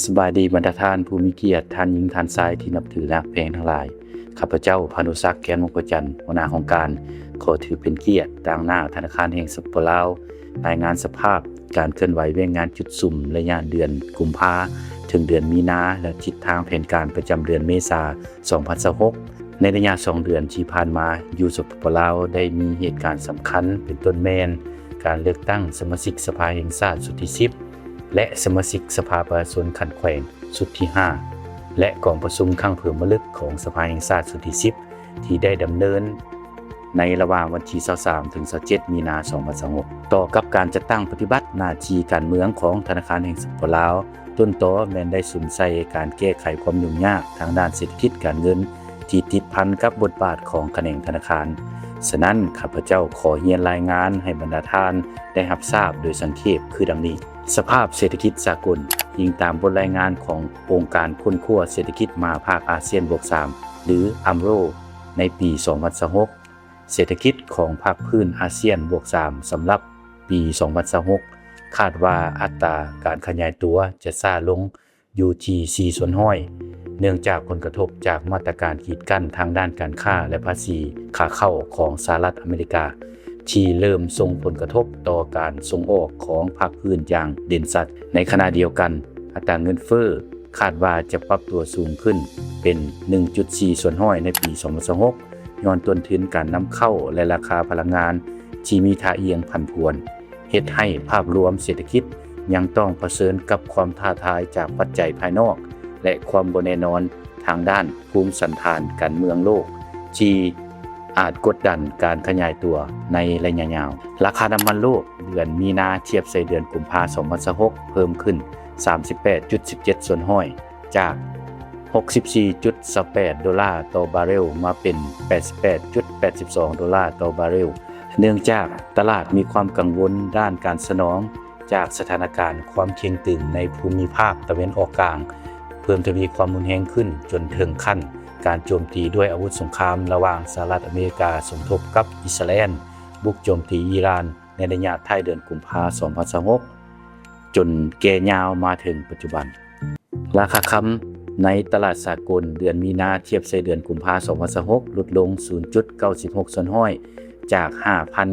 ສະບາຍດີບັນດາທ່ານຜູ້ມີກຽດ, ທ່ານຍິງ, ທ່ານຊາຍທີ່ນັບຖືຮັກແພງທັງຫຼາຍ. ຂ້າພະເຈົ້າ ພານຸສັກ ແກ້ນມົງຄະຈັນ, ຫົວໜ້າຫ້ອງການ, ຂໍຖືເປັນກຽດຕາງໜ້າທະນາຄານແຫ່ງ ສປປ ລາວ ລາຍງານສະພາບການເຄື່ອນໄຫວວຽກງານຈຸດສຸມໄລຍະເດືອນກຸມພາເຖິງເດືອນມີນາ ແລະ ທິດທາງແຜນການປະຈຳເດືອນເມສາ ສອງພັນຊາວຫົກ. ໃນໄລຍະສອງເດືອນທີ່ຜ່ານມາ, ຢູ່ ສປປ ລາວ ໄດ້ມີເຫດການສຳຄັນ ເປັນຕົ້ນແມ່ນ ການເລືອກຕັ້ງສະມາຊິກສະພາແຫ່ງຊາດຊຸດທີສິບ ແລະ ສະມາຊິກສະພາປະຊາຊົນຂັ້ນແຂວງຊຸດທີຫ້າ ແລະ ກອງປະຊຸມຄັ້ງປະຖົມມະລຶກຂອງສະພາແຫ່ງຊາດຊຸດທີສິບ ທີ່ໄດ້ດຳເນີນໃນລະຫວ່າງວັນທີຊາວສາມ ເຖິງ ຊາວເຈັດ ມີນາ ສອງພັນຊາວຫົກ. ຕໍ່ກັບການຈັດຕັ້ງປະຕິບັດໜ້າທີ່ການເມືອງຂອງທະນາຄານແຫ່ງ ສປປ ລາວ, ຕົ້ນຕໍແມ່ນໄດ້ສຸມໃສ່ການແກ້ໄຂຄວາມຫຍຸ້ງຍາກທາງດ້ານເສດຖະກິດການເງິນ ທີ່ຕິດພັນກັບບົດບາດຂອງຂະແໜງທະນາຄານ. ສະນັ້ນ, ຂ້າພະເຈົ້າຂໍຮຽນລາຍງານໃຫ້ບັນດາທ່ານໄດ້ຮັບຊາບໂດຍສັງເຂບຄືດັ່ງນີ້. ສະພາບເສດຖະກິດສາກົນ, ອີງຕາມບົດລາຍງານຂອງອົງການຄົ້ນຄວ້າເສດຖະກິດມະຫາພາກອາຊຽນບວກສາມ ຫຼື ອາມໂຣ ໃນປີສອງພັນຊາວຫົກ, ເສດຖະກິດຂອງພາກພື້ນອາຊຽນບວກສາມ ສຳລັບປີສອງພັນຊາວຫົກ ຄາດວ່າອັດຕາການຂະຫຍາຍຕົວຈະຊ້າລົງ ຢູ່ທີ່ສີ່ສ່ວນຮ້ອຍ ເນື່ອງຈາກຜົນກະທົບຈາກມາດຕະການກີດກັ້ນທາງດ້ານການຄ້າ ແລະ ພາສີຂາເຂົ້າຂອງສະຫະລັດອາເມລິກາ ທີ່ເລີ່ມສົ່ງຜົນກະທົບຕໍ່ການສົ່ງອອກຂອງພາກພື້ນຢ່າງເດັ່ນຊັດ. ໃນຂະນະດຽວກັນ, ອັດຕາເງິນເຟີ້ຄາດວ່າຈະປັບຕົວສູງຂຶ້ນເປັນໜຶ່ງຈຸດສີ່ສ່ວນຮ້ອຍໃນປີສອງພັນຊາວຫົກ ຍ້ອນຕົ້ນທຶນການນຳເຂົ້າ ແລະ ລາຄາພະລັງງານທີ່ມີທ່າອ່ຽງຜັນຜວນ. ເຮັດໃຫ້ພາບລວມເສດຖະກິດຍັງຕ້ອງປະເຊີນກັບຄວາມທ້າທາຍຈາກປັດໄຈພາຍນອກ ແລະ ຄວາມບໍ່ແນ່ນອນທາງດ້ານພູມສັນຖານການເມືອງໂລກ ທີ່ອາດກົດດັນການຂະຫຍາຍຕົວໃນໄລຍະຍາວ. ລາຄານ້ຳມັນໂລກເດືອນມີນາທຽບໃສ່ເດືອນກຸມພາ ສອງພັນຊາວຫົກ ເພີ່ມຂຶ້ນສາມສິບແປດຈຸດສິບເຈັດສ່ວນຮ້ອຍ ຈາກຫົກສິບສີ່ຈຸດຊາວແປດໂດລາຕໍ່ບາເຣວ ມາເປັນແປດສິບແປດຈຸດແປດສິບສອງໂດລາຕໍ່ບາເຣວ ເນື່ອງຈາກຕະຫຼາດມີຄວາມກັງວົນດ້ານການສະໜອງຈາກສະຖານະການຄວາມເຄັ່ງຕຶງໃນພູມິພາກຕາເວັນອອກກາງ ເພີ່ມທະວີຄວາມຮຸນແຮງຂຶ້ນຈົນເຖິງຂັ້ນການໂຈມຕີດ້ວຍອາວຸດສົງຄາມລະຫວ່າງສະຫະລັດອາເມລິກາສົມທົບກັບອິດສະຣາແອນ ບຸກໂຈມຕີອີຣານໃນໄລຍະທ້າຍເດືອນກຸມພາ ສອງພັນຊາວຫົກ ຈົນແກ່ຍາວມາເຖິງປັດຈຸບັນ. ລາຄາຄຳໃນຕະຫຼາດສາກົນເດືອນມີນາທຽບໃສ່ເດືອນກຸມພາ ສອງພັນຊາວຫົກ ຫຼຸດລົງສູນຈຸດເກົ້າສິບຫົກສ່ວນຮ້ອຍ ຈາກຫ້າພັນ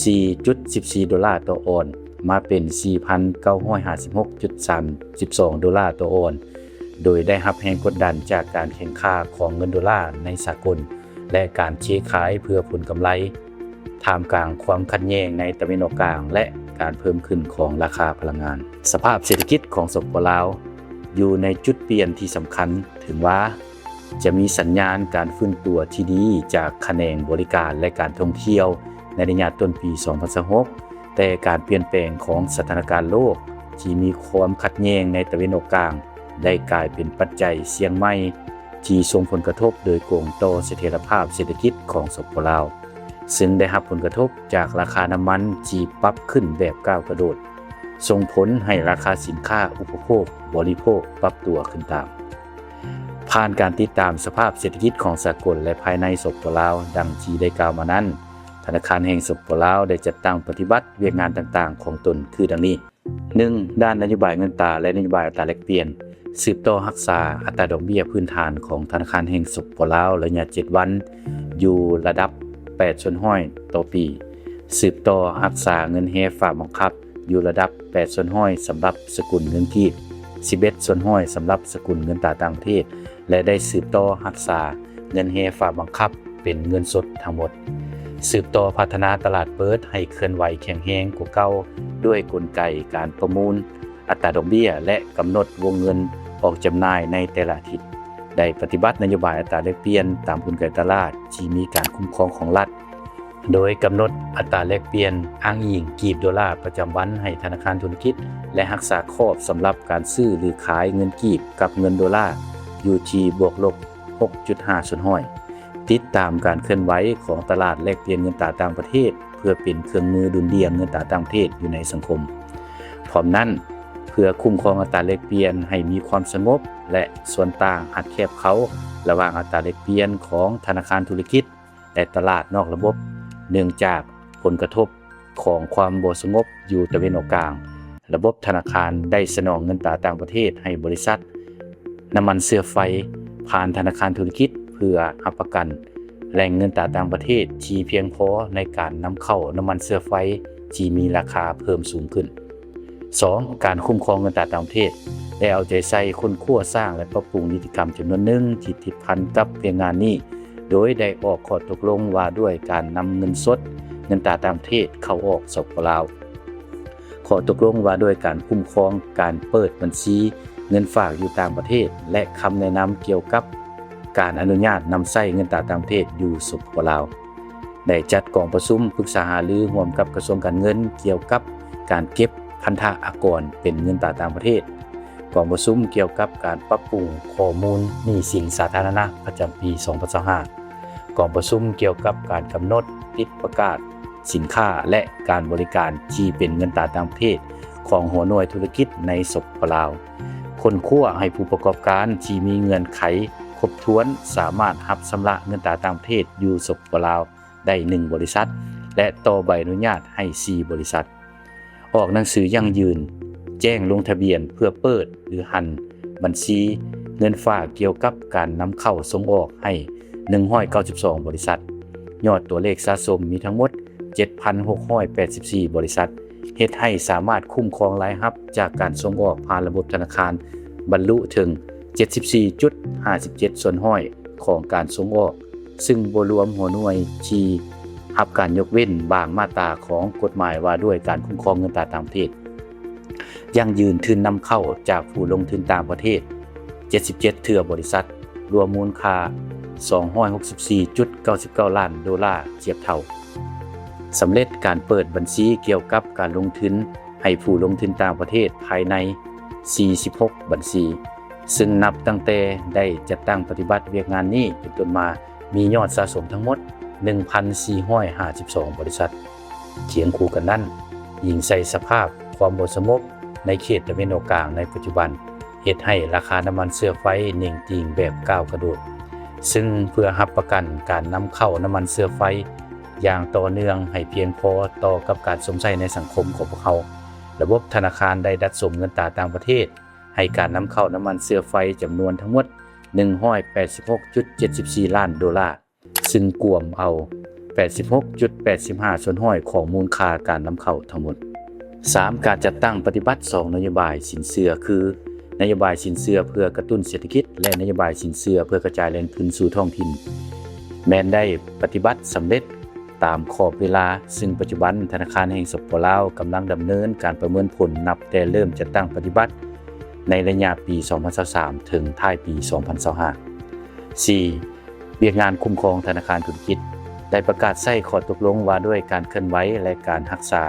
ສີ່ຈຸດສິບສີ່ໂດລາຕໍ່ອອນ ມາເປັນສີ່ພັນເກົ້າຮ້ອຍຫ້າສິບຫົກຈຸດສາມສິບສອງໂດລາຕໍ່ອອນ ໂດຍໄດ້ຮັບແຮງກົດດັນຈາກການແຂງຄ່າຂອງເງິນໂດລາໃນສາກົນ ແລະ ການເທຂາຍເພື່ອຜົນກຳໄລ ທ່າມກາງຄວາມຂັດແຍ່ງໃນຕາເວັນອອກກາງ ແລະ ການເພີ່ມຂຶ້ນຂອງລາຄາພະລັງງານ. ສະພາບເສດຖະກິດຂອງ ສປປ ລາວ ຢູ່ໃນຈຸດປ່ຽນທີ່ສຳຄັນ, ເຖິງວ່າຈະມີສັນຍານການຟື້ນຕົວທີ່ດີຈາກຂະແໜງບໍລິການ ແລະ ການທ່ອງທ່ຽວໃນໄລຍະຕົ້ນປີສອງພັນຊາວຫົກ, ແຕ່ການປ່ຽນແປງຂອງສະຖານະການໂລກທີ່ມີຄວາມຂັດແຍ່ງໃນຕາເວັນອອກກາງ ໄດ້ກາຍເປັນປັດໄຈສ່ຽງໃໝ່ ທີ່ສົ່ງຜົນກະທົບໂດຍກົງຕໍ່ສະຖຽນລະພາບເສດຖະກິດຂອງ ສປປ ລາວ, ເຊິ່ງໄດ້ຮັບຜົນກະທົບຈາກລາຄານ້ຳມັນທີ່ປັບຂຶ້ນແບບກ້າວກະໂດດ, ສົ່ງຜົນໃຫ້ລາຄາສິນຄ້າອຸປະໂພກບໍລິໂພກປັບຕົວຂຶ້ນຕາມ. ຜ່ານການຕິດຕາມສະພາບເສດຖະກິດຂອງສາກົນ ແລະ ພາຍໃນ ສປປ ລາວ ດັ່ງທີ່ໄດ້ກ່າວມານັ້ນ, ທະນາຄານແຫ່ງ ສປປ ລາວ ໄດ້ຈັດຕັ້ງປະຕິບັດວຽກງານຕ່າງໆຂອງຕົນຄືດັ່ງນີ້. ໜຶ່ງ, ດ້ານນະໂຍບາຍເງິນຕາ ແລະ ນະໂຍບາຍອັດຕາແລກປ່ຽນ, ສືບຕໍ່ຮັກສາອັດຕາດອກເບ້ຍພື້ນຖານຂອງທະນາຄານແຫ່ງ ສປປ ລາວ ໄລຍະເຈັດວັນ ຢູ່ລະດັບແປດສ່ວນຮ້ອຍຕໍ່ປີ, ສືບຕໍ່ຮັກສາເງິນແຮຝາກບັງຄັບຢູ່ລະດັບແປດສ່ວນຮ້ອຍສຳລັບສະກຸນເງິນກີບ, ສິບເອັດສ່ວນຮ້ອຍສຳລັບສະກຸນເງິນຕາຕ່າງປະເທດ ແລະ ໄດ້ສືບຕໍ່ຮັກສາເງິນແຮຝາກບັງຄັບ ເປັນເງິນສົດທັງໝົດ, ສືບຕໍ່ພັດທະນາຕະຫຼາດເປີດໃຫ້ເຄື່ອນໄຫວແຂງແຮງກວ່າເກົ່າ ດ້ວຍກົນໄກການປະມູນອັດຕາດອກເບ້ຍ ແລະ ກຳນົດວົງເງິນອອກຈຳໜ່າຍໃນແຕ່ລະອາທິດ, ໄດ້ປະຕິບັດນະໂຍບາຍອັດຕາແລກປ່ຽນຕາມກົນໄກຕະຫຼາດທີ່ມີການຄຸ້ມຄອງຂອງລັດ, ໂດຍກຳນົດອັດຕາແລກປ່ຽນອ້າງອີງກີບໂດລາປະຈຳວັນໃຫ້ທະນາຄານທຸລະກິດ ແລະ ຮັກສາຂອບສຳລັບການຊື້ ຫຼື ຂາຍເງິນກີບກັບເງິນໂດລາຢູ່ທີ່ບວກລົບຫົກຈຸດຫ້າສ່ວນຮ້ອຍ. ຕິດຕາມການເຄື່ອນໄຫວຂອງຕະຫຼາດແລກປ່ຽນເງິນຕາຕ່າງປະເທດ ເພື່ອເປັນເຄື່ອງມືດຸ່ນດ່ຽງເງິນຕາຕ່າງປະເທດຢູ່ໃນສັງຄົມ. ພ້ອມນັ້ນ, ເພື່ອຄຸ້ມຄອງອັດຕາແລກປ່ຽນໃຫ້ມີຄວາມສະຫງົບ ແລະ ສ່ວນຕ່າງຮັດແຄບເຂົ້າລະຫວ່າງອັດຕາແລກປ່ຽນຂອງທະນາຄານທຸລະກິດ ແລະ ຕະຫຼາດນອກລະບົບ ເນື່ອງຈາກຜົນກະທົບຂອງຄວາມບໍ່ສະຫງົບຢູ່ຕາເວັນອອກກາງ ລະບົບທະນາຄານໄດ້ສະໜອງເງິນຕາຕ່າງປະເທດໃຫ້ບໍລິສັດນ້ຳມັນເຊື້ອໄຟ ຜ່ານທະນາຄານທຸລະກິດ ເພື່ອຮັບປະກັນແຫຼ່ງເງິນຕາຕ່າງປະເທດທີ່ພຽງພໍໃນການນຳເຂົ້ານ້ຳມັນເຊື້ອໄຟທີ່ມີລາຄາເພີ່ມສູງຂຶ້ນ. ສອງ, ການຄຸ້ມຄອງເງິນຕາຕ່າງປະເທດ ໄດ້ເອົາໃຈໃສ່ຄົ້ນຄວ້າ, ສ້າງ ແລະ ປັບປຸງນິຕິກຳຈຳນວນໜຶ່ງທີ່ຕິດພັນກັບວຽກງານນີ້, ໂດຍໄດ້ອອກຂໍ້ຕົກລົງວ່າດ້ວຍການນຳເງິນສົດ, ເງິນຕາຕ່າງປະເທດເຂົ້າອອກ ສປປ ລາວ, ຂໍ້ຕົກລົງວ່າດ້ວຍການຄຸ້ມຄອງການເປີດບັນຊີເງິນຝາກຢູ່ຕ່າງປະເທດ ແລະ ຄຳແນະນຳກ່ຽວກັບການອະນຸຍາດນຳໃຊ້ເງິນຕາຕ່າງປະເທດຢູ່ ສປປ ລາວ. ໄດ້ຈັດກອງປະຊຸມປຶກສາຫາລືຮ່ວມກັບກະຊວງການເງິນກ່ຽວກັບການເກັບພັນທະອາກອນເປັນເງິນຕາຕ່າງປະເທດ, ກອງປະຊຸມກ່ຽວກັບການປັບປຸງຂໍ້ມູນໜີ້ສິນສາທາລະນະປະຈຳປີສອງພັນຊາວຫ້າ, ກອງປະຊຸມກ່ຽວກັບການກຳນົດຕິດປະກາດສິນຄ້າ ແລະ ການບໍລິການທີ່ເປັນເງິນຕາຕ່າງປະເທດຂອງຫົວໜ່ວຍທຸລະກິດໃນ ສປປ ລາວ, ຄົ້ນຄວ້າໃຫ້ຜູ້ປະກອບການທີ່ມີເງື່ອນໄຂຄົບຖ້ວນສາມາດຮັບຊຳລະເງິນຕາຕ່າງປະເທດຢູ່ ສປປ ລາວ ໄດ້ໜຶ່ງບໍລິສັດ ແລະ ຕໍ່ໃບອະນຸຍາດໃຫ້ສີ່ບໍລິສັດ. ອອກໜັງສືຢັ້ງຢືນແຈ້ງລົງທະບຽນເພື່ອເປີດ ຫຼື ຫັນບັນຊີເງິນຝາກກ່ຽວກັບການນຳເຂົ້າສົ່ງອອກໃຫ້ໜຶ່ງຮ້ອຍເກົ້າສິບສອງບໍລິສັດ. ຍອດຕົວເລກສະສົມມີທັງໝົດເຈັດພັນຫົກຮ້ອຍແປດສິບສີ່ບໍລິສັດ, ເຮັດໃຫ້ສາມາດຄຸ້ມຄອງລາຍຮັບຈາກການສົ່ງອອກຜ່ານລະບົບທະນາຄານ ບັນລຸເຖິງເຈັດສິບສີ່ຈຸດຫ້າສິບເຈັດສ່ວນຮ້ອຍຂອງການສົ່ງອອກ, ຊຶ່ງບໍ່ລວມຫົວໜ່ວຍທີ່ຮັບການຍົກເວັ້ນບາງມາດຕາຂອງກົດໝາຍວ່າດ້ວຍການຄຸ້ມຄອງເງິນຕາຕ່າງປະເທດ. ຢັ້ງຢືນທຶນນຳເຂົ້າຈາກຜູ້ລົງທຶນຕ່າງປະເທດເຈັດສິບເຈັດເທື່ອບໍລິສັດ, ລວມມູນຄ່າສອງຮ້ອຍຫົກສິບສີ່ຈຸດເກົ້າສິບເກົ້າລ້ານໂດລາທຽບເທົ່າ. ສຳເລັດການເປີດບັນຊີກ່ຽວກັບການລົງທຶນໃຫ້ຜູ້ລົງທຶນຕ່າງປະເທດພາຍໃນສີ່ສິບຫົກບັນຊີ, ຊຶ່ງນັບຕັ້ງແຕ່ໄດ້ຈັດຕັ້ງປະຕິບັດວຽກງານນີ້ເປັນຕົ້ນມາ, ມີຍອດສະສົມທັງໝົດໜຶ່ງພັນສີ່ຮ້ອຍຫ້າສິບສອງບໍລິສັດ. ຄຽງຄູ່ກັນນັ້ນ, ອີງໃສ່ສະພາບຄວາມບໍ່ສະຫງົບໃນເຂດຕາເວັນອອກກາງໃນປັດຈຸບັນ, ເຮັດໃຫ້ລາຄານ້ຳມັນເຊື້ອໄຟເໜັງຕີງແບບກ້າວກະໂດດ, ຊຶ່ງເພື່ອຮັບປະກັນການນຳເຂົ້ານ້ຳມັນເຊື້ອໄຟຢ່າງຕໍ່ເນື່ອງໃຫ້ພຽງພໍຕໍ່ກັບການຊົມໃຊ້ໃນສັງຄົມຂອງພວກເຮົາ, ລະບົບທະນາຄານໄດ້ດັດສົມເງິນຕາຕ່າງປະເທດໃຫ້ການນຳເຂົ້ານ້ຳມັນເຊື້ອໄຟຈຳນວນທັງໝົດໜຶ່ງຮ້ອຍແປດສິບຫົກຈຸດເຈັດສິບສີ່ລ້ານໂດລາ, ຊຶ່ງກວມເອົາແປດສິບຫົກຈຸດແປດສິບຫ້າສ່ວນຮ້ອຍຂອງມູນຄ່າການນຳເຂົ້າທັງໝົດ. ສາມ, ການຈັດຕັ້ງປະຕິບັດສອງນະໂຍບາຍສິນເຊື່ອ ຄື ນະໂຍບາຍສິນເຊື່ອເພື່ອກະຕຸ້ນເສດຖະກິດ ແລະ ນະໂຍບາຍສິນເຊື່ອເພື່ອກະຈາຍແຫຼ່ງທຶນສູ່ທ້ອງຖິ່ນ ແມ່ນໄດ້ປະຕິບັດສຳເລັດຕາມຂອບເວລາ, ຊຶ່ງປັດຈຸບັນທະນາຄານແຫ່ງ ສປປ ລາວ ກຳລັງດຳເນີນການປະເມີນຜົນນັບແຕ່ເລີ່ມຈັດຕັ້ງປະຕິບັດໃນໄລຍະປີສອງພັນຊາວສາມ ເຖິງທ້າຍປີສອງພັນຊາວຫ້າ. ສີ່, ວຽກງານຄຸ້ມຄອງທະນາຄານທຸລະກິດ ໄດ້ປະກາດໃຊ້ຂໍ້ຕົກລົງວ່າດ້ວຍການເຄື່ອນໄຫວ ແລະ ການຮັກສາ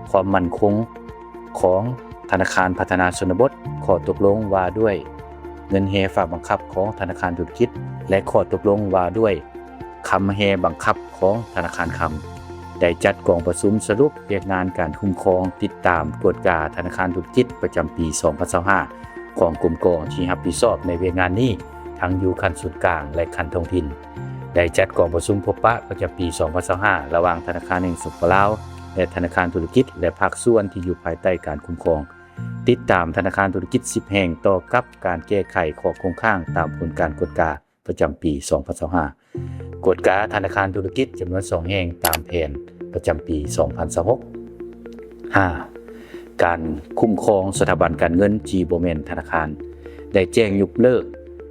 ຄວາມໝັ້ນຄົງຂອງທະນາຄານພັດທະນາຊົນນະບົດ, ຂໍ້ຕົກລົງວ່າດ້ວຍເງິນແຮຝາກບັງຄັບຂອງທະນາຄານທຸລະກິດ ແລະ ຂໍ້ຕົກລົງວ່າດ້ວຍຄຳແຮບັງຄັບຂອງທະນາຄານຄຳ. ໄດ້ຈັດກອງປະຊຸມສະຫຼຸບວຽກງານການຄຸ້ມຄອງ, ຕິດຕາມ, ກວດກາທະນາຄານທຸລະກິດປະຈຳປີສອງພັນຊາວຫ້າ ຂອງກົມກອງທີ່ຮັບຜິດຊອບໃນວຽກງານນີ້ ທັງຢູ່ຂັ້ນສູນກາງ ແລະ ຂັ້ນທ້ອງຖິ່ນ. ໄດ້ຈັດກອງປະຊຸມພົບປະປະຈຳປີສອງພັນຊາວຫ້າ ລະຫວ່າງທະນາຄານແຫ່ງ ສປປ ລາວ ແລະ ທະນາຄານທຸລະກິດ ແລະ ພາກສ່ວນທີ່ຢູ່ພາຍໃຕ້ການຄຸ້ມຄອງ, ຕິດຕາມທະນາຄານທຸລະກິດສິບແຫ່ງຕໍ່ກັບການແກ້ໄຂຂໍ້ຄົງຄ້າງຕາມຜົນການກວດກາ ປະຈຳປີສອງພັນຊາວຫ້າ, ກວດກາທະນາຄານທຸລະກິດຈຳນວນສອງແຫ່ງຕາມແຜນປະຈຳປີສອງພັນຊາວຫົກ. ຫ້າ, ການຄຸ້ມຄອງສະຖາບັນການເງິນທີ່ບໍ່ແມ່ນທະນາຄານ ໄດ້ແຈ້ງຍົກເລີກ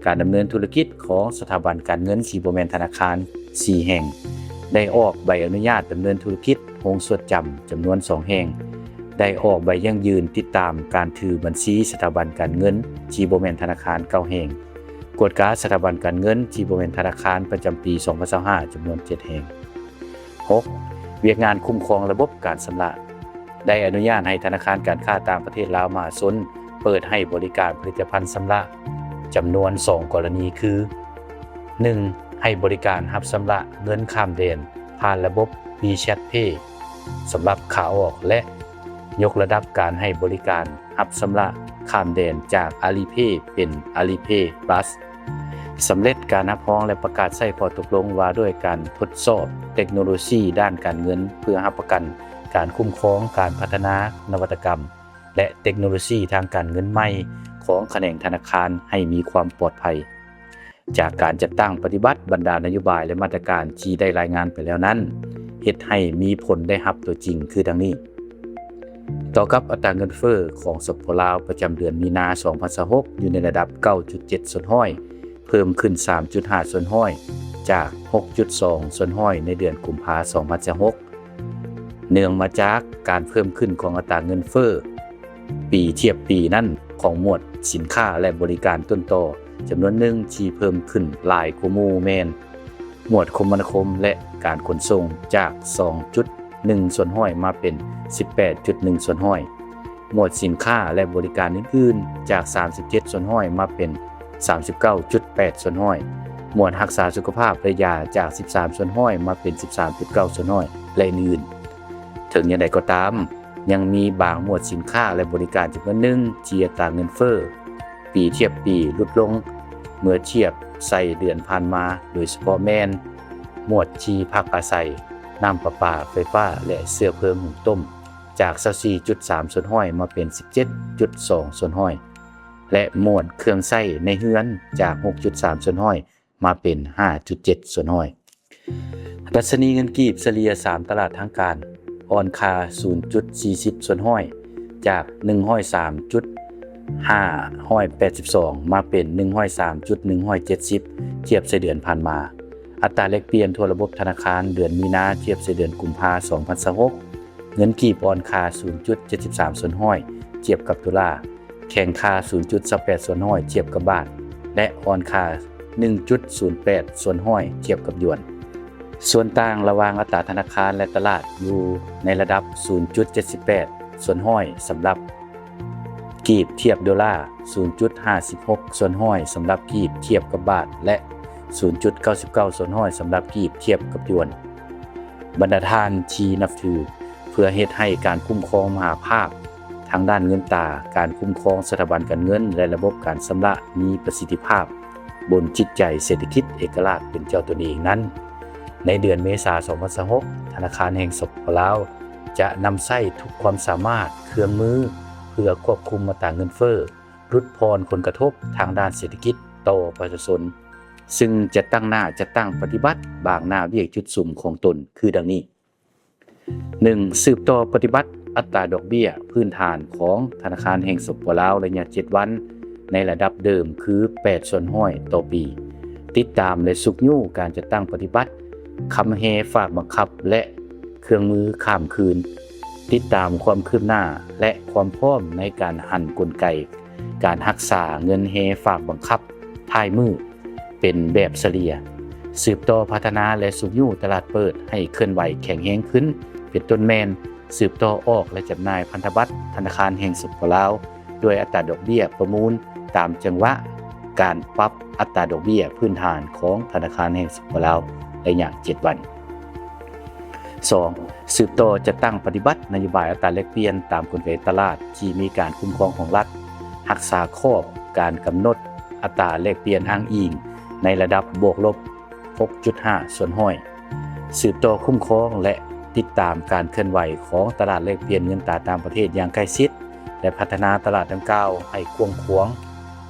ການດຳເນີນທຸລະກິດຂອງສະຖາບັນການເງິນທີ່ບໍ່ແມ່ນທະນາຄານສີ່ແຫ່ງ, ໄດ້ອອກໃບອະນຸຍາດດຳເນີນທຸລະກິດໂຮງຊວດຈຳຈຳນວນສອງແຫ່ງ, ໄດ້ອອກໃບຢັ້ງຢືນຕິດຕາມການຖືບັນຊີສະຖາບັນການເງິນທີ່ບໍ່ແມ່ນທະນາຄານເກົ້າແຫ່ງ, ກວດກາສະຖາບັນການເງິນທີ່ບໍ່ແມ່ນທະນາຄານປະຈຳປີສອງພັນຊາວຫ້າ ຈຳນວນເຈັດແຫ່ງ. ຫົກ, ວຽກງານຄຸ້ມຄອງລະບົບການຊຳລະ ໄດ້ອະນຸຍາດໃຫ້ທະນາຄານການຄ້າຕ່າງປະເທດລາວມະຫາຊົນ ເປີດໃຫ້ບໍລິການຜະລິດຕະພັນຊຳລະ ຈຳນວນສອງກໍລະນີຄື ໜຶ່ງ, ໃຫ້ບໍລິການຮັບຊຳລະເງິນຂ້າມແດນຜ່ານລະບົບ WeChat Pay ສຳລັບຂາອອກ ແລະ ຍົກລະດັບການໃຫ້ບໍລິການຮັບຊຳລະຂ້າມແດນຈາກ Alipay ເປັນ Alipay Plus. ສຳເລັດການຮັບຮອງ ແລະ ປະກາດໃຊ້ຂໍ້ຕົກລົງວ່າດ້ວຍການທົດສອບເຕັກໂນໂລຊີດ້ານການເງິນ ເພື່ອຮັບປະກັນການຄຸ້ມຄອງການພັດທະນານະວັດຕະກຳ ແລະ ເຕັກໂນໂລຊີທາງການເງິນໃໝ່ຂອງຂະແໜງທະນາຄານໃຫ້ມີຄວາມປອດໄພ. ຈາກການຈັດຕັ້ງປະຕິບັດບັນດານະໂຍບາຍ ແລະ ມາດຕະການທີ່ໄດ້ລາຍງານໄປແລ້ວນັ້ນ, ເຮັດໃຫ້ມີຜົນໄດ້ຮັບຕົວຈິງຄືດັ່ງນີ້. ຕໍ່ກັບອັດຕາເງິນເຟີ້ຂອງ ສປປ ລາວ ປະຈຳເດືອນມີນາ ສອງພັນຊາວຫົກ ຢູ່ໃນລະດັບ ເກົ້າຈຸດເຈັດສ່ວນຮ້ອຍ ເພີ່ມຂຶ້ນ ສາມຈຸດຫ້າສ່ວນຮ້ອຍ ຈາກ ຫົກຈຸດສອງສ່ວນຮ້ອຍ ໃນເດືອນກຸມພາ ສອງພັນຊາວຫົກ ເນື່ອງມາຈາກການເພີ່ມຂຶ້ນຂອງອັດຕາເງິນເຟີ້ປີທຽບປີນັ້ນ ຂອງໝວດສິນຄ້າ ແລະ ບໍລິການຕົ້ນຕໍຈຳນວນໜຶ່ງທີ່ເພີ່ມຂຶ້ນຫຼາຍກວ່າໝູ່ແມ່ນ ໝວດຄົມມະນາຄົມ ແລະ ການຂົນສົ່ງ ຈາກ ສອງຈຸດໜຶ່ງສ່ວນຮ້ອຍ ມາເປັນ ສິບແປດຈຸດໜຶ່ງສ່ວນຮ້ອຍ, ໝວດສິນຄ້າ ແລະ ບໍລິການອື່ນໆ ຈາກ ສາມສິບເຈັດສ່ວນຮ້ອຍ ມາເປັນ ສາມສິບເກົ້າຈຸດແປດສ່ວນຮ້ອຍ, ໝວດຮັກສາສຸຂະພາບ ແລະ ຢາ ຈາກ ສິບສາມສ່ວນຮ້ອຍ ມາເປັນ ສິບສາມຈຸດເກົ້າສ່ວນຮ້ອຍ ແລະ ອື່ນໆ. ເຖິງຢ່າງໃດກໍຕາມ, ຍັງມີບາງໝວດສິນຄ້າ ແລະ ບໍລິການຈຳນວນໜຶ່ງທີ່ອັດຕາເງິນເຟີ້ປີທຽບປີຫຼຸດລົງເມື່ອທຽບໃສ່ເດືອນຜ່ານມາ, ໂດຍສະເພາະແມ່ນໝວດທີ່ພັກອາໄສ, ນ້ຳປະປາ, ໄຟຟ້າ ແລະ ເຊື້ອເພີງຫຸງຕົ້ມ ຈາກ ຊາວສີ່ຈຸດສາມສ່ວນຮ້ອຍ ມາເປັນ ສິບເຈັດຈຸດສອງສ່ວນຮ້ອຍ ແລະ ໝວດເຄື່ອງໃຊ້ໃນເຮືອນ ຈາກ ຫົກຈຸດສາມສ່ວນຮ້ອຍ ມາເປັນ ຫ້າຈຸດເຈັດສ່ວນຮ້ອຍ. ດັດຊະນີເງິນກີບສະເລ່ຍສາມຕະຫຼາດທາງການ ອ່ອນຄ່າ ສູນຈຸດສີ່ສິບສ່ວນຮ້ອຍ ຈາກ ໜຶ່ງຮ້ອຍສາມຈຸດຫ້າຮ້ອຍແປດສິບສອງ ມາເປັນ ໜຶ່ງຮ້ອຍສາມຈຸດໜຶ່ງຮ້ອຍເຈັດສິບ ທຽບໃສ່ເດືອນຜ່ານມາ. ອັດຕາແລກປ່ຽນທົ່ວລະບົບທະນາຄານ ເດືອນມີນາ ທຽບໃສ່ເດືອນກຸມພາ ສອງພັນຊາວຫົກ ເງິນກີບອ່ອນຄ່າ ສູນຈຸດເຈັດສິບສາມສ່ວນຮ້ອຍ ທຽບກັບໂດລາ, ແຂງຄ່າ ສູນຈຸດຊາວແປດສ່ວນຮ້ອຍ ທຽບກັບບາດ ແລະ ອ່ອນຄ່າ ໜຶ່ງຈຸດສູນແປດສ່ວນຮ້ອຍ ທຽບກັບຢວນ. ສ່ວນຕ່າງລະຫວ່າງອັດຕາທະນາຄານ ແລະ ຕະຫຼາດ ຢູ່ໃນລະດັບ ສູນຈຸດເຈັດສິບແປດສ່ວນຮ້ອຍ ສຳລັບ ກີບທຽບໂດລາ, ສູນຈຸດຫ້າສິບຫົກສ່ວນຮ້ອຍ ສຳລັບກີບທຽບກັບບາດ ແລະ ສູນຈຸດເກົ້າສິບເກົ້າສ່ວນຮ້ອຍ ສຳລັບກີບທຽບກັບຢວນ. ບັນດາທ່ານທີ່ນັບຖື, ເພື່ອເຮັດໃຫ້ການຄຸ້ມຄອງມະຫາພາບທາງດ້ານເງິນຕາ, ການຄຸ້ມຄອງສະຖາບັນການເງິນ ແລະ ລະບົບການຊຳລະມີປະສິດທິພາບບົນຈິດໃຈເສດຖະກິດເອກະລາດເປັນເຈົ້າຕົນເອງນັ້ນ, ໃນເດືອນເມສາ ສອງພັນຊາວຫົກ ທະນາຄານແຫ່ງ ສປປ ລາວ ຈະນຳໃຊ້ທຸກຄວາມສາມາດ, ເຄື່ອງມື ເພື່ອຄວບຄຸມອັດຕາເງິນເຟີ້, ຫຼຸດຜ່ອນຜົນກະທົບທາງດ້ານເສດຖະກິດຕໍ່ປະຊາຊົນ, ຊຶ່ງຈະຕັ້ງໜ້າຈັດຕັ້ງປະຕິບັດບາງໜ້າວຽກຈຸດສຸມຂອງຕົນ ຄືດັ່ງນີ້. ໜຶ່ງ, ສືບຕໍ່ປະຕິບັດອັດຕາດອກເບ້ຍພື້ນຖານຂອງທະນາຄານແຫ່ງ ສປປ ລາວ ໄລຍະເຈັດວັນ ໃນລະດັບເດີມຄື ແປດສ່ວນຮ້ອຍຕໍ່ປີ. ຕິດຕາມ ແລະ ຊຸກຍູ້ການຈັດຕັ້ງປະຕິບັດຄຳແຮຝາກບັງຄັບ ແລະ ເຄື່ອງມືຂ້າມຄືນ. ຕິດຕາມຄວາມຄືບໜ້າ ແລະ ຄວາມພ້ອມໃນການຫັນກົນໄກການຮັກສາເງິນແຮຝາກບັງຄັບທ້າຍມື້ເປັນແບບສະເລ່ຍ. ສືບຕໍ່ພັດທະນາ ແລະ ຊຸກຍູ້ຕະຫຼາດເປີດໃຫ້ເຄື່ອນໄຫວແຂງແຮງຂຶ້ນ, ເປັນຕົ້ນແມ່ນ ສືບຕໍ່ອອກ ແລະ ຈຳໜ່າຍພັນທະບັດທະນາຄານແຫ່ງ ສປປ ລາວ ດ້ວຍອັດຕາດອກເບ້ຍປະມູນຕາມຈັງຫວະການປັບອັດຕາດອກເບ້ຍພື້ນຖານຂອງທະນາຄານແຫ່ງ ສປປ ລາວ ໄລຍະເຈັດວັນ. ສອງ, ສືບຕໍ່ຈັດຕັ້ງປະຕິບັດນະໂຍບາຍອັດຕາແລກປ່ຽນຕາມກົນໄກຕະຫຼາດທີ່ມີການຄຸ້ມຄອງຂອງລັດ, ຮັກສາຂອບການກຳນົດອັດຕາແລກປ່ຽນອ້າງອີງໃນລະດັບບວກລົບ ຫົກຈຸດຫ້າສ່ວນຮ້ອຍ. ສືບຕໍ່ຄຸ້ມຄອງ ແລະ ຕິດຕາມການເຄື່ອນໄຫວຂອງຕະຫຼາດແລກປ່ຽນເງິນຕາຕ່າງປະເທດຢ່າງໃກ້ຊິດ ແລະ ພັດທະນາຕະຫຼາດດັ່ງກ່າວໃຫ້ກວ້າງຂວາງ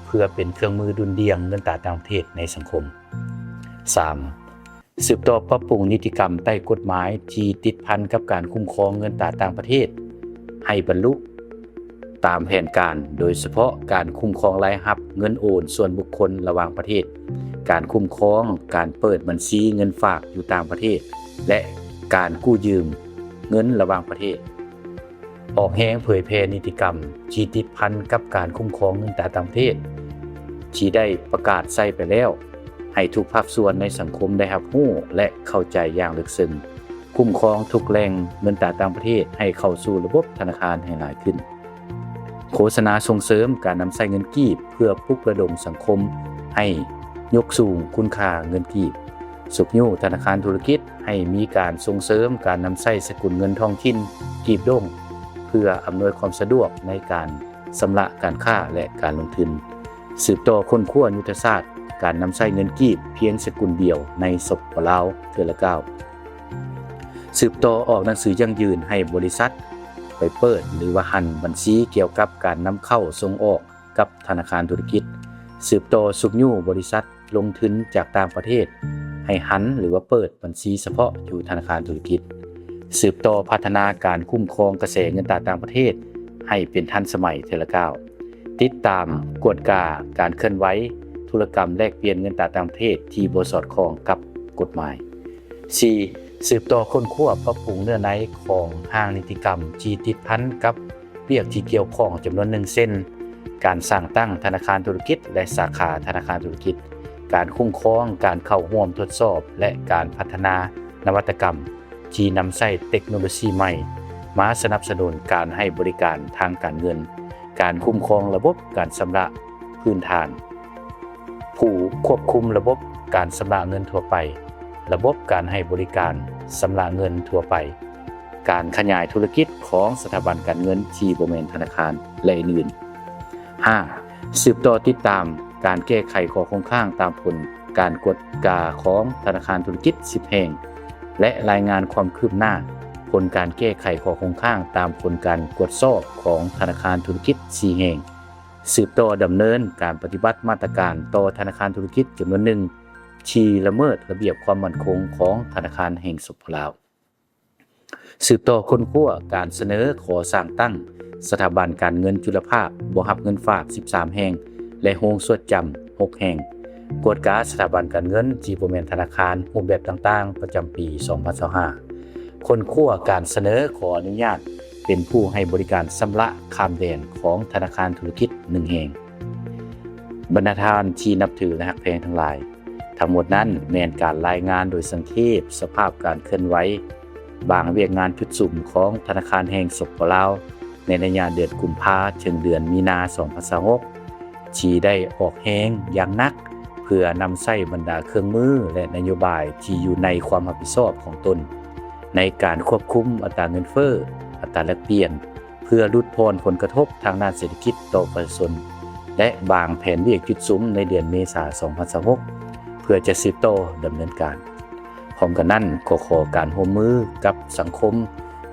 ເພື່ອເປັນເຄື່ອງມືດຸ່ນດ່ຽງເງິນຕາຕ່າງປະເທດໃນສັງຄົມ. ສາມ, ສືບຕໍ່ປັບປຸງນິຕິກຳໃຕ້ກົດໝາຍທີ່ຕິດພັນກັບການຄຸ້ມຄອງເງິນຕາຕ່າງປະເທດ ໃຫ້ບັນລຸ ຕາມແຜນການ, ໂດຍສະເພາະການຄຸ້ມຄອງລາຍຮັບເງິນໂອນສ່ວນບຸກຄົນລະຫວ່າງປະເທດ, ການຄຸ້ມຄອງການເປີດບັນຊີເງິນຝາກຢູ່ຕ່າງປະເທດ ແລະ ການກູ້ຢືມເງິນລະຫວ່າງປະເທດ. ອອກແຮງເຜີຍແຜ່ນິຕິກຳທີ່ຕິດພັນກັບການຄຸ້ມຄອງເງິນຕາຕ່າງປະເທດ ທີ່ໄດ້ປະກາດໃຊ້ໄປແລ້ວ ໃຫ້ທຸກພາກສ່ວນໃນສັງຄົມໄດ້ຮັບຮູ້ ແລະ ເຂົ້າໃຈຢ່າງເລິກເຊິ່ງ. ຄຸ້ມຄອງທຸກແຫຼ່ງເງິນຕາຕ່າງປະເທດໃຫ້ເຂົ້າສູ່ລະບົບທະນາຄານໃຫ້ຫຼາຍຂຶ້ນ. ໂຄສະນາສົ່ງເສີມການນຳໃຊ້ເງິນກີບເພື່ອປຸກລະດົມສັງຄົມໃຫ້ຍົກສູງຄຸນຄ່າເງິນກີບ. ຊຸກຍູ້ທະນາຄານທຸລະກິດໃຫ້ມີການສົ່ງເສີມການນຳໃຊ້ສະກຸນເງິນທ້ອງຖິ່ນ ກີບດົງ ເພື່ອອຳນວຍຄວາມສະດວກໃນການຊຳລະການຄ້າ ແລະ ການລົງທຶນ. ສືບຕໍ່ຄົ້ນຄວ້າຍຸດທະສາດການນຳໃຊ້ເງິນກີບພຽງສະກຸນດຽວໃນ ສປປ ລາວ ເທື່ອລະກ້າວ. ສືບຕໍ່ອອກໜັງສືຢັ້ງຢືນໃຫ້ບໍລິສັດ ໄປເປີດ ຫຼືວ່າຫັນບັນຊີກ່ຽວກັບການນຳເຂົ້າສົ່ງອອກກັບທະນາຄານທຸລະກິດ. ສືບຕໍ່ຊຸກຍູ້ບໍລິສັດລົງທຶນຈາກຕ່າງປະເທດ ໃຫ້ຫັນ ຫຼືວ່າເປີດບັນຊີສະເພາະຢູ່ທະນາຄານທຸລະກິດ. ສືບຕໍ່ພັດທະນາການຄຸ້ມຄອງກະແສເງິນຕາຕ່າງປະເທດໃຫ້ເປັນທັນສະໄໝເທື່ອລະກ້າວ. ຕິດຕາມກວດກາການເຄື່ອນໄຫວທຸລະກຳແລກປ່ຽນເງິນຕາຕ່າງປະເທດທີ່ບໍ່ສອດຄ່ອງກັບກົດໝາຍ. ສີ່, ສືບຕໍ່ຄົ້ນຄວ້າປັບປຸງເນື້ອໃນຂອງຮ່າງນິຕິກຳທີ່ຕິດພັນກັບວຽກທີ່ກ່ຽວຂ້ອງຈຳນວນໜຶ່ງ ເຊັ່ນ ການສ້າງຕັ້ງທະນາຄານທຸລະກິດ ແລະ ສາຂາທະນາຄານທຸລະກິດ, ການຄຸ້ມຄອງການເຂົ້າຮ່ວມທົດສອບ ແລະ ການພັດທະນານະວັດຕະກຳ ທີ່ນຳໃຊ້ເຕັກໂນໂລຊີໃໝ່ມາສະໜັບສະໜູນການໃຫ້ບໍລິການທາງການເງິນ, ການຄຸ້ມຄອງລະບົບການຊຳລະພື້ນຖານ, ຜູ້ຄວບຄຸມລະບົບການຊຳລະເງິນທົ່ວໄປ, ລະບົບການໃຫ້ບໍລິການຊຳລະເງິນທົ່ວໄປ, ການຂະຫຍາຍທຸລະກິດຂອງສະຖາບັນການເງິນທີ່ບໍ່ແມ່ນທະນາຄານ ແລະ ອື່ນໆ. ຫ້າ, ສືບຕໍ່ຕິດຕາມການແກ້ໄຂຂໍ້ຄົງຄ້າງຕາມຜົນການກວດກາຂອງທະນາຄານທຸລະກິດສິບແຫ່ງ ແລະ ລາຍງານຄວາມຄືບໜ້າຜົນການແກ້ໄຂຂໍ້ຄົງຄ້າງຕາມຜົນການກວດສອບຂອງທະນາຄານທຸລະກິດສີ່ແຫ່ງ. ສືບຕໍ່ດຳເນີນການປະຕິບັດມາດຕະການຕໍ່ທະນາຄານທຸລະກິດຈຳນວນໜຶ່ງທີ່ລະເມີດລະບຽບຄວາມໝັ້ນຄົງຂອງທະນາຄານແຫ່ງ ສປປ ລາວ. ສືບຕໍ່ຄົ້ນຄວ້າການສະເໜີຂໍສ້າງຕັ້ງສະຖາບັນການເງິນຈຸລະພາກບໍ່ຮັບເງິນຝາກສິບສາມແຫ່ງ ແລະ ໂຮງຊວດຈຳຫົກແຫ່ງ, ກວດກາສະຖາບັນການເງິນທີ່ບໍ່ແມ່ນທະນາຄານຮູບແບບຕ່າງໆປະຈຳປີສອງພັນຊາວຫ້າ, ຄົ້ນຄວ້າການສະເໜີຂໍອະນຸຍາດເປັນຜູ້ໃຫ້ບໍລິການຊຳລະຂ້າມແດນຂອງທະນາຄານທຸລະກິດໜຶ່ງແຫ່ງ. ບັນດາທ່ານທີ່ນັບຖື ແລະ ຮັກແພງທັງຫຼາຍ, ທັງໝົດນັ້ນແມ່ນການລາຍງານໂດຍສັງເຂບສະພາບການເຄື່ອນໄຫວບາງວຽກງານຈຸດສຸມຂອງທະນາຄານແຫ່ງ ສປປ ລາວ ໃນໄລຍະເດືອນກຸມພາເຖິງເດືອນມີນາສອງພັນຊາວຫົກ ທີ່ໄດ້ອອກແຮງຢ່າງໜັກເພື່ອນຳໃຊ້ບັນດາເຄື່ອງມື ແລະ ນະໂຍບາຍທີ່ຢູ່ໃນຄວາມຮັບຜິດຊອບຂອງຕົນ ໃນການຄວບຄຸມອັດຕາເງິນເຟີ້, ອັດຕາແລກປ່ຽນ, ເພື່ອຫຼຸດຜ່ອນຜົນກະທົບທາງດ້ານເສດຖະກິດຕໍ່ປະຊາຊົນ ແລະ ວາງແຜນວຽກຈຸດສຸມໃນເດືອນເມສາສອງພັນຊາວຫົກ ເພື່ອຈະສືບຕໍ່ດຳເນີນການ. ພ້ອມກັນນັ້ນກໍຂໍການຮ່ວມມືກັບສັງຄົມ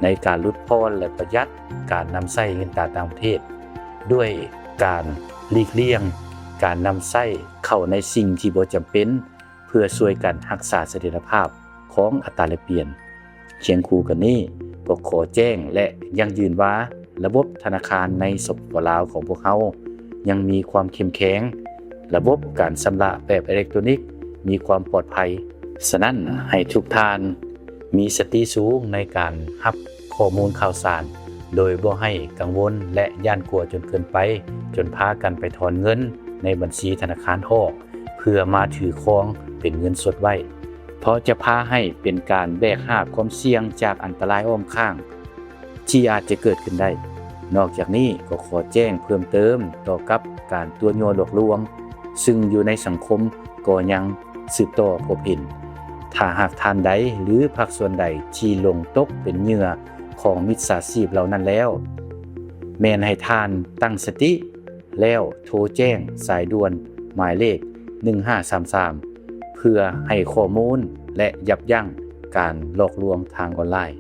ໃນການຫຼຸດຜ່ອນ ແລະ ປະຢັດການນຳໃຊ້ເງິນຕາຕ່າງປະເທດ ດ້ວຍການຫຼີກລ່ຽງການນຳໃຊ້ເຂົ້າໃນສິ່ງທີ່ບໍ່ຈຳເປັນ ເພື່ອຊ່ວຍກັນຮັກສາສະຖຽນລະພາບຂອງອັດຕາແລກປ່ຽນ. ຄຽງຄູ່ກັນນີ້ ກໍຂໍແຈ້ງ ແລະ ຢັ້ງຢືນວ່າ ລະບົບທະນາຄານໃນ ສປປ ລາວ ຂອງພວກເຮົາຍັງມີຄວາມເຂັ້ມແຂງ, ລະບົບການຊຳລະແບບເອເລັກໂຕຣນິກມີຄວາມປອດໄພ. ສະນັ້ນ, ໃຫ້ທຸກທ່ານມີສະຕິສູງໃນການຮັບຂໍ້ມູນຂ່າວສານ ໂດຍບໍ່ໃຫ້ກັງວົນ ແລະ ຢ້ານກົວຈົນເກີນໄປ ຈົນພາກັນໄປຖອນເງິນໃນບັນຊີທະນາຄານອອກ ເພື່ອມາຖືຄອງເປັນເງິນສົດໄວ້ ເພາະຈະພາໃຫ້ເປັນການແບກຫາບຄວາມສ່ຽງຈາກອັນຕະລາຍອ້ອມຂ້າງທີ່ອາດຈະເກີດຂຶ້ນໄດ້. ນອກຈາກນີ້ກໍຂໍແຈ້ງເພີ່ມເຕີມຕໍ່ກັບການຕົວະຍົວະຫຼອກລວງ ຊຶ່ງຢູ່ໃນສັງຄົມກໍຍັງສືບຕໍ່ພົບເຫັນ. ຖ້າຫາກທ່ານໃດ ຫຼື ພາກສ່ວນໃດທີ່ຫຼົງຕົກເປັນເຫຍື່ອຂອງມິດສາຊີບເຫຼົ່ານັ້ນແລ້ວ, ແມ່ນໃຫ້ທ່ານຕັ້ງສະຕິ ແລ້ວໂທແຈ້ງສາຍດ່ວນໝາຍເລກໜຶ່ງຫ້າສາມສາມ ເພື່ອໃຫ້ຂໍ້ມູນ ແລະ ຢັບຢັ້ງການຫຼອກລວງທາງອອນລາຍ.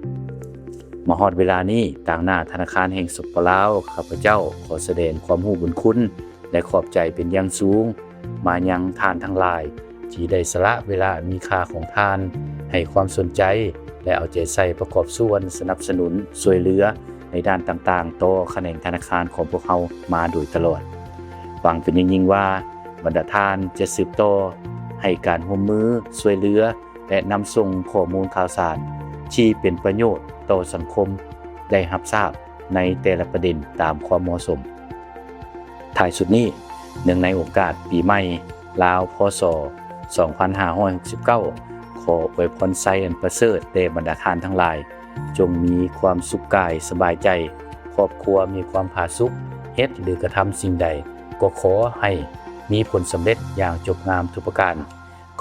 ມາຮອດເວລານີ້, ຕາງໜ້າທະນາຄານແຫ່ງ ສປປ ລາວ, ຂ້າພະເຈົ້າຂໍສະແດງຄວາມຮູ້ບຸນຄຸນ ແລະ ຂອບໃຈເປັນຢ່າງສູງມາຍັງທ່ານທັງຫຼາຍ ທີ່ໄດ້ສະຫຼະເວລາອັນມີຄ່າຂອງທ່ານ ໃຫ້ຄວາມສົນໃຈ ແລະ ເອົາໃຈໃສ່ປະກອບສ່ວນສະໜັບສະໜູນຊ່ວຍເຫຼືອໃນດ້ານຕ່າງໆ ຕໍ່ຂະແໜງທະນາຄານຂອງພວກເຮົາມາໂດຍຕະຫຼອດ. ຫວັງເປັນຢ່າງຍິ່ງວ່າ ບັນດາທ່ານຈະສືບຕໍ່ໃຫ້ການຮ່ວມມືຊ່ວຍເຫຼືອ ແລະ ນຳສົ່ງຂໍ້ມູນຂ່າວສານທີ່ເປັນປະໂຫຍດຕໍ່ສັງຄົມໄດ້ຮັບຊາບໃນແຕ່ລະປະເດັນຕາມຄວາມເໝາະສົມ. ທ້າຍສຸດນີ້, ເນື່ອງໃນໂອກາດປີໃໝ່ລາວ ພ.ສ. ສອງພັນຫ້າຮ້ອຍຫົກສິບເກົ້າ ຂໍອວຍພອນໄຊອັນປະເສີດແດ່ບັນດາທ່ານທັງຫຼາຍ, ຈົ່ງມີຄວາມສຸກກາຍສະບາຍໃຈ, ຄອບຄົວມີຄວາມຜາສຸກ, ເຮັດ ຫຼື ກະທຳສິ່ງໃດກໍຂໍໃຫ້ມີຜົນສຳເລັດຢ່າງຈົບງາມທຸກປະການ.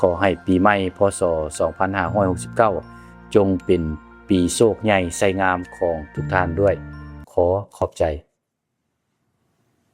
ຂໍໃຫ້ປີໃໝ່ ພ.ສ. ສອງພັນຫ້າຮ້ອຍຫົກສິບເກົ້າ ຈົ່ງເປັນປີໂຊກໃຫຍ່ໄຊງາມຂອງທຸກທ່ານດ້ວຍ. ຂໍຂອບໃຈ.